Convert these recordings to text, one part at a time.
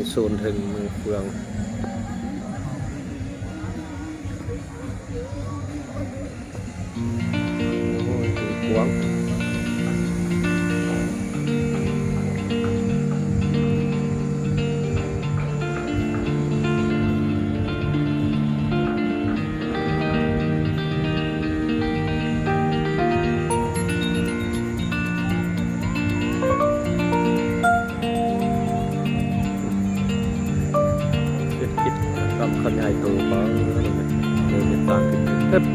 ໂຊນເທິງເມືອງເຟືອງ. ໂອ້ຍ ກວ້າງ. ເສດກິດກຳຂະຫຍາຍໂຕໄປເລື້ອຍໆ ເດີນຕາມຂຶ້ນເທິງ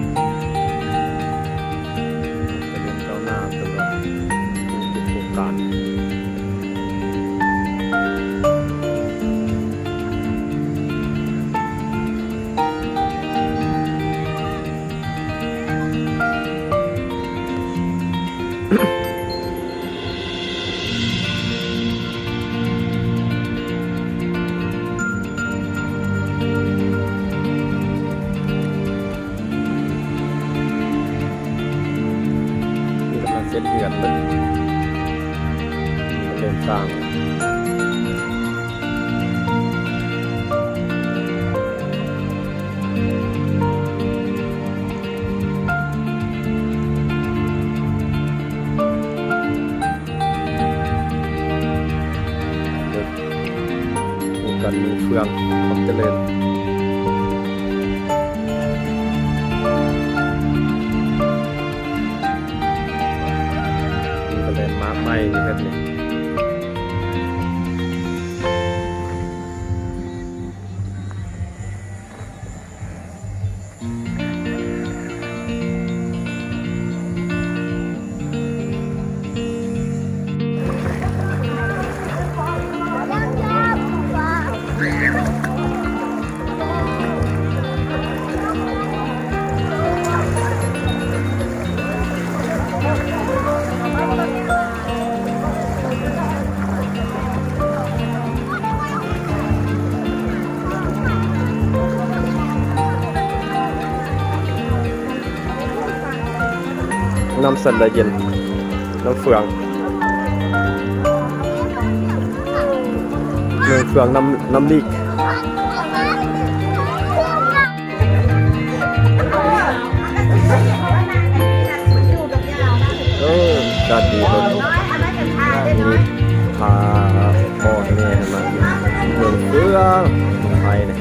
ຈະເປັນກ້າວໜ້າຕົວະ ໂຄງການ. ນີ້ກຳລັງເຊັດເຮືອນເບິ່ງ ນີ້ກຳລັງສ້າງ. ໂຄງການເມືອງເຟືອງ ຄວາມຈະເລີນ ມີແລນມາກໃໝ່ນີ້ແບບນີ້. ນ້ຳໃສໄຫຼເຢັນ ນ້ຳເຟືອງ ເມືອງເຟືອງ ນ້ຳ ນ້ຳລີກ. ເອີ ອາກາດດີເນາະ ມີພາພໍ່ແມ່ມາເມືອງເຟືອງ ໄທນີ້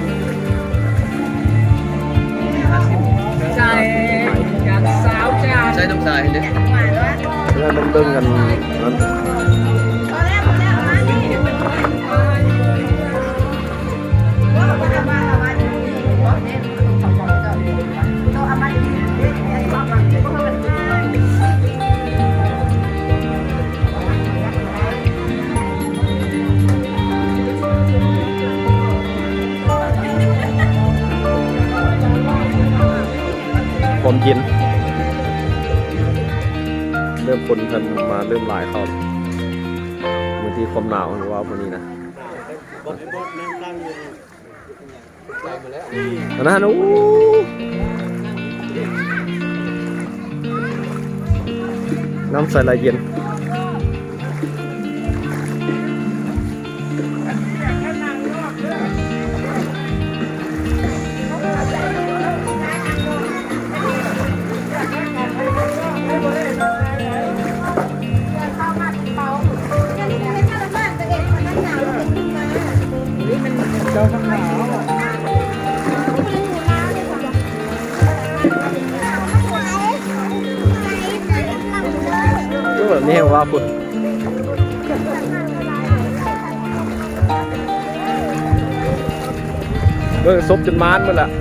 ໃສ່ນ້ຳຊາເດ້ ແລ້ວມັນເບິ່ງກັນນັ້ນ. ຄວາມເຢັນ ເລີ່ມຄົນເພິ່ນມາເລີ່ມຫຼາຍເຂົ້າ ມື້ທີ່ຄວາມໜາວ ຫຼືວ່າມື້ນີ້ນະ. ອັນນັ້ນ ໂອ້ ນ້ຳໃສໄຫຼເຢັນ. ເອີ ນີ້ແຮ່ງວ່າພຸ້ນ ເບິ່ງສົບຈົນມານໝົດລະ. ເ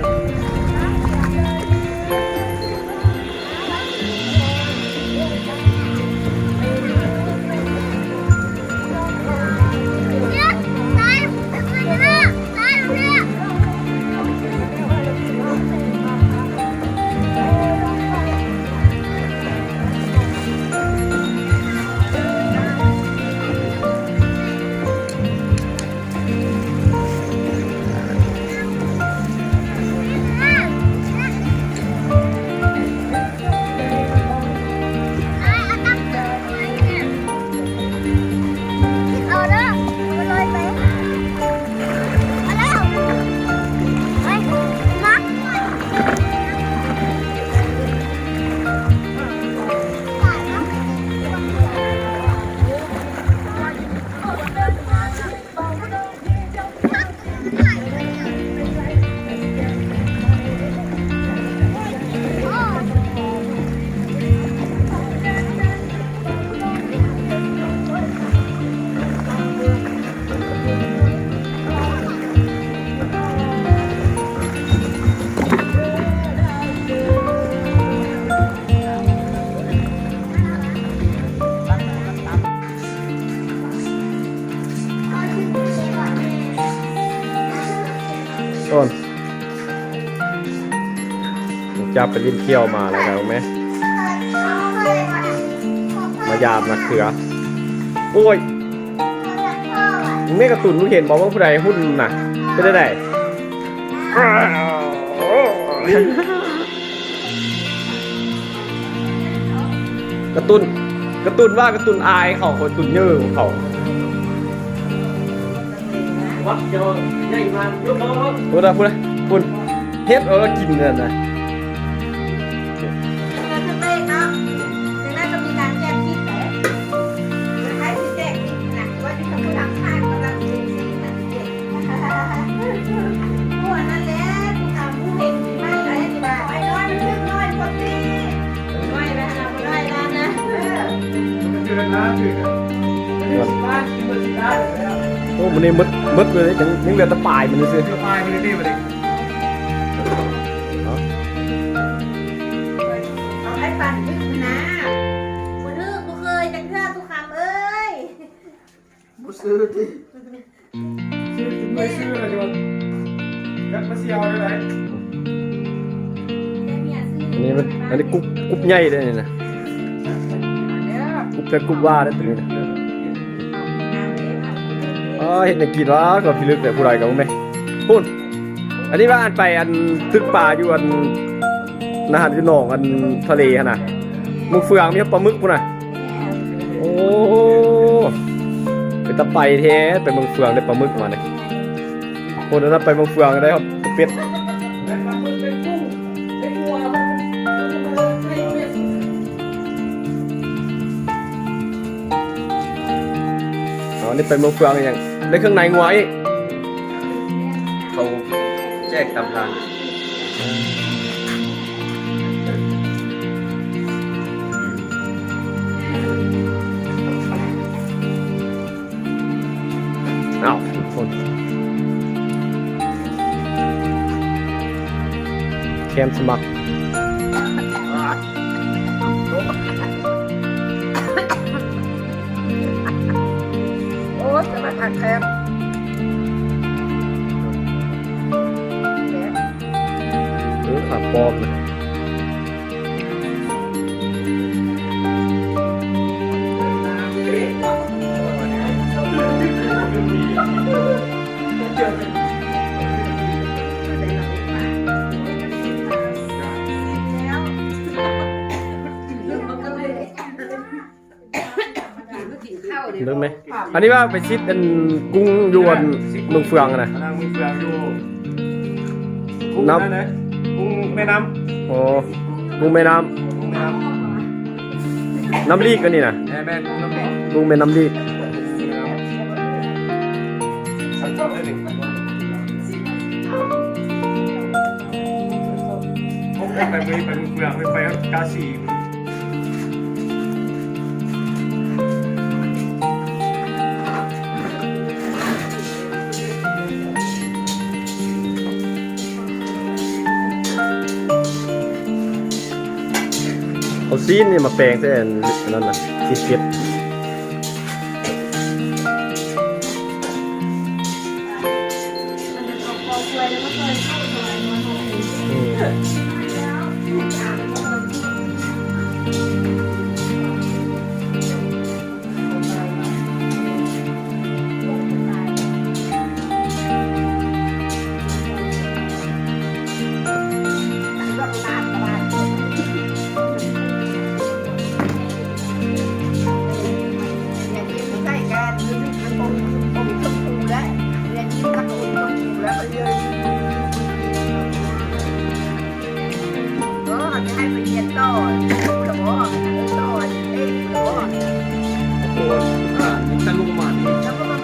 ກ່ອນ ຈາກໄປຫຼິ້ນທ່ຽວມາແລ້ວ ເບິ່ງແມ ມາຢາມນາເຂືອ. ໂອ້ຍ ແມ່ກາຕຸນ ເຫັນບໍ່ວ່າຜູ້ໃດຫຸ່ນນະ ເປັນຈັ່ງໃດ? ກາຕຸນ ກາຕຸນວ່າກາຕຸນອາຍເຂົາ ກາຕຸນເຍີ້ເຂົາ. ພຸ້ນນະ ພຸ້ນນະ ພຸ້ນ ເຮັດເອົາແລ້ວກິນນັ້ນນະ. ເອີ ຖືກເລກເນາະ ຈັ່ງນັ້ນກໍມີການແຈກທິບເດ້ ໃຜຊິແຈກທິບນະ ວ່າຊິທຳຜູ້ຫຼັງຄາດກຳລັງເປັນສີນະ. ຜູ້ອັນນັ້ນແຫຼະ ຜູ້ເຖົ້າຜູ້ເຫັນທີ່ມາໃສ່ທີ່ວ່າ ໄອ້ນ້ອຍມັນຖືກນ້ອຍໂພດຕິ ນ້ອຍລະນະ ບໍ່ນ້ອຍລະນະ. ໂອ້ ມື້ນີ້ໝົດ ໝົດເລີຍ ຍັງ ຍັງເຫຼືອແຕ່ປາຍມັນຊື່ ປາຍມັນນີ້ ເອົາໃຫ້ປັນຖືກນະ ບໍ່ຖືກ ບໍ່ເຄີຍຈັກເທື່ອ ຕຸຄຳເອີຍ. ບໍ່ຊື້ຕິ ຊື້ ຊື້ແລ້ວຈະວ່າ ຈັກມາຊິເອົາແນວໃດ. ອັນນີ້ມັນ ອັນນີ້ກຸບ ກຸບໃຫຍ່ເດ້ນີ້ນະ ກຸບແທ້ກຸບວ່າເດ້ໂຕນີ້ນະ. ອ້າ ເຮັດຫຍັງກິນວະ ກໍພິລຶກແຕ່ຜູ້ໃດກໍບໍ່ແມ່ນ. ພຸ້ນ ອັນນີ້ວ່າອັນໄປ ອັນ ຕຶກປາຢູ່ ອັນ ນະຫັ້ນ ຢູ່ໜອງ ອັນ ທະເລຫັ້ນນະ ເມືອງເຟືອງ ມີປາໝຶກພຸ້ນນະ. ໂອ້ ເປັນຕາໄປແທ້ ໄປເມືອງເຟືອງໄດ້ປາໝຶກມານີ້. ຄົນນັ້ນໄປເມືອງເຟືອງໄດ້ຮອດເປັດ. ເອົາ ນີ້ໄປເມືອງເຟືອງອີຫຍັງ ໄດ້ເຄື່ອງໃນງົວອີກ. ເຂົາແຈກຕາມທາງ. ອ້າວ ຄົນແຄມສະໝັກ. ໂອ້ຍ ຈະມາທັກແຄມ ເອີ ຂາປອມນະ. ເບິ່ງແມ ອັນນີ້ວ່າໄປຊິດອັນກຸ້ງຢູ່ອັນເມືອງເຟືອງຫັ້ນນະ ເມືອງເຟືອງຢູ່ກຸ້ງ ນ້ຳ ນັ້ນນະ ກຸ້ງແມ່ນ້ຳ ອໍ ກຸ້ງແມ່ນ້ຳ ກຸ້ງແມ່ນ້ຳ ນ້ຳລີກອັນນີ້ນະ ແມ່ນໆ ກຸ້ງນ້ຳລີກ ກຸ້ງແມ່ນ້ຳລີກ ໄປເມືອງ ໄປເມືອງເຟືອງ ໄປ ໄປກາສີ. ເອົາຊີ້ນນີ້ມາແປງໃສ່ອັນນັ້ນນະ ຊີ້ນເປັດ. ເອີ ໃຫ້ໄປຮຽນຕໍ່